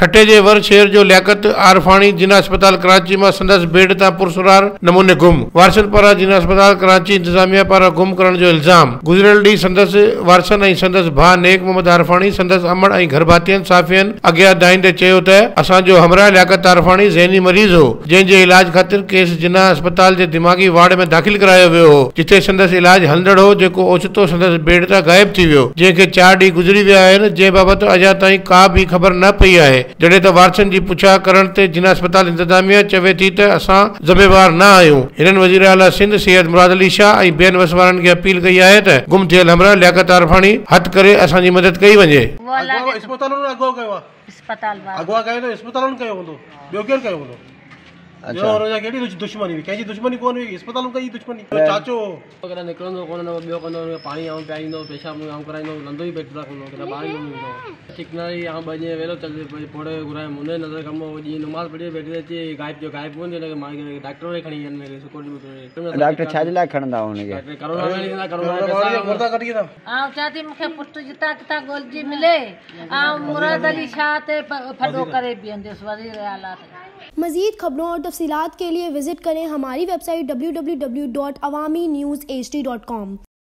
ٺٽي جي ور شهر جو لياقت عارفاڻي جناح اسپتال ڪراچي مان سندس بيڊ تان پراسرار نموني گم، وارثن پاران جناح اسپتال ڪراچي انتظاميا پاران گم ڪرڻ جو الزام، گذريل ڏينهن سندس وارثن ۽ سندس ڀاء نيڪ محمد عارفاڻي سندس امڙ ۽ گهرڀاتين صحافين اڳيان دانهيندي چيو ته اسان جو همراهه لياقت عارفاڻي ذهني مريض هو جنهن جي علاج خاطر کيس جناح اسپتال جي دماغي وارڊ ۾ داخل ڪرايو ويو هو جتي سندس علاج هلندڙ هو جيڪو اوچتو سندس بيڊ تان غائب ٿي ويو جنهن کي چار ڏينهن گذري ويا آهن جنهن بابت اڃا تائين ڪا به خبر نه پئي آهي جڏهن ته وارثن جي پڇا ڪرڻ تي جناح اسپتال انتظاميا چوي ٿي ته اسان ذميوار نه آهيون هنن وزير اعليٰ سنڌ سيد مراد علي شاهه ۽ ٻين وس وارن کي اپيل ڪئي آهي ته گم ٿيل همراهه لياقت عارفاڻي هٿ ڪري اسان جي مدد ڪئي وڃي. اغوا اسپتالن اغوا ڪيو آ اسپتال وارن اغوا ڪيو ته اسپتالن ڪيو هوندو ٻيو ڪير ڪيو هوندو ٻيو هن جا ڪهڙي دشمني هئي ڪنهن جي دشمني ڪونه هئي اسپتالن ڪئي دشمني چاچو هو. ڪڏهن نڪرندو ڪونه هو ٻيو ڪندو هن کي پاڻي آئون پياريندو هو پيشاب آئون ڪرائيندو هو لهندو ئي پيٽ تان ڪونه هو ڪڏهن ٻاهر ئي ڪونه ايندو هو چڪناري آئون ٻه ڏينهن ويلو چل پوڙهي کي گهرايم هن جي نظر ڪم هو ڏينهن نماز پڙهي بيٺي ته اچي غائب ٿيو غائب ڪونه ٿيو هن کي مار ڊاڪٽر وري کڻي ويا هن کي سڪيورٽي وڪيورٽي ڊاڪٽر ڇا جي لاء کڻندا هئا هن کي؟ ڊاڪٽر ڪرونا ۾ ڏيندا ڪرونا جا پئسا گردا ڪڍي ويندا. آئون چوان ٿي مون کي پٽ جتان ڪٿان ڳولجي ملي آئون مراد علي شاهه تي ڦڏو ڪري بيهنديس وزير اعليٰ تي. मज़ीद खबरों और तफसीलात के लिए विज़िट करें हमारी वेबसाइट www.awamiNewsHD.com।